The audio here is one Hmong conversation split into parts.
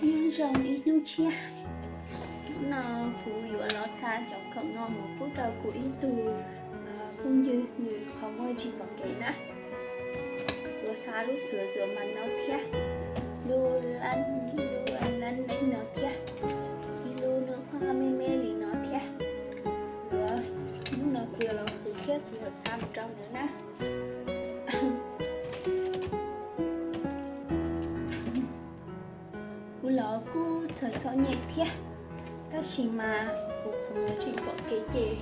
Nyob zoo ib hnub tshiab, hnub no kuv yuav los xa cov khoom no mus pub rau kuv ib tug phooj ywg nws qhov muag tsis pom kev na. Kuv xa lub sửa dừa màu no thiab, lub lab, lub lab neb no thiab, ib lub nub haj me me li no thiab. Kuv, hnub no kuv yuav los kuv thiab kuv yuav xa mus rau nws na. Kuv los kuj txhawj txhawj nyem thiab, tab sis mas kuv qhov muag tsis pom kev ces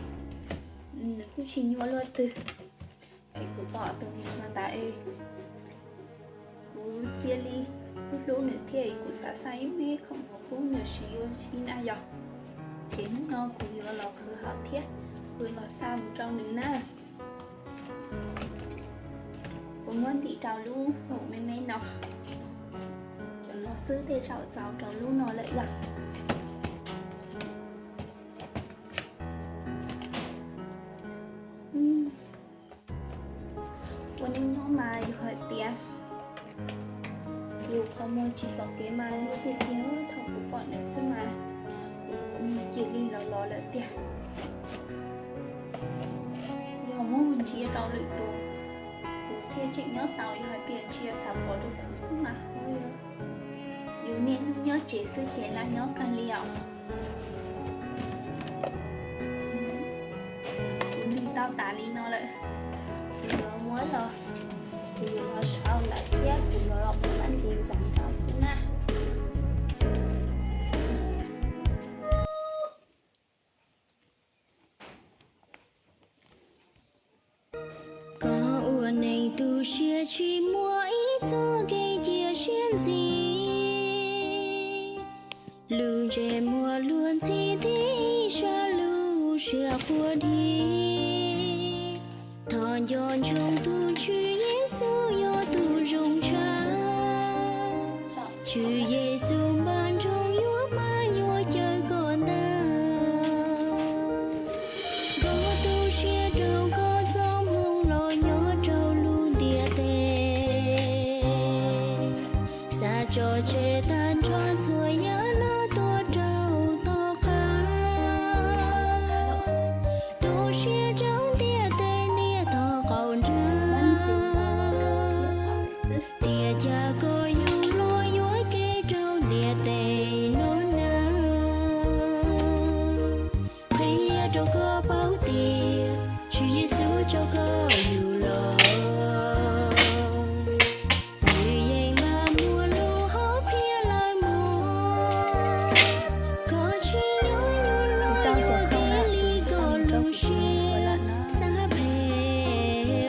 nws kuj tsis nyuaj luaj twg. Es kuv pom tus niam no ntawd es kuv cia li hlub hlub nws thiab es kuv xav xa ib me khoom mus pub nws siv ua si na yog. Ces hnub no kuv yuav los qhwv hauv thiab kuv los xa mus rau nws na. Kuv muab ntim rau lub hauv me me no, cov no xwb tej zaum txaus rau lub no lawm yog. Ua neej nyob mas yog hais tias yus qhov muag tsis pom kev mas nyuaj tiag tiag, thaum kuv pom nws xwb mas kuv qhov muag cia li los los lawm tiag. Yog muab ntsia rau lwm tus, kuv thiaj tseem nyob tau, yog hais tias ntsia xav pom rau kuv xwb mas yus niaj hnub nyob tsev xwb ces lam nyob kawg li os. Kuv nws tau tas li no lawm, kuv yuav muab los, kuv yuav los sau lawm thiab kuv yuav los pub pab ntxiv ntxeev rau xwb na. Koj ua neeg tu siab tsis muaj ib txoj kev cia siab ntxiv, lub ntsej muag luag ntxhi thiab ib sab lub siab quaj dhi. Thov nco ntsoov tus Tswv Yexus yog tus zoo tshaj. Tswv Yexus npaj nroog yuav pab yuav cawm koj ntag. Koj tu siab rau koj txoj hmoo los nyob rau lub ntiaj teb, xav tso tseg tag nrho txhua yam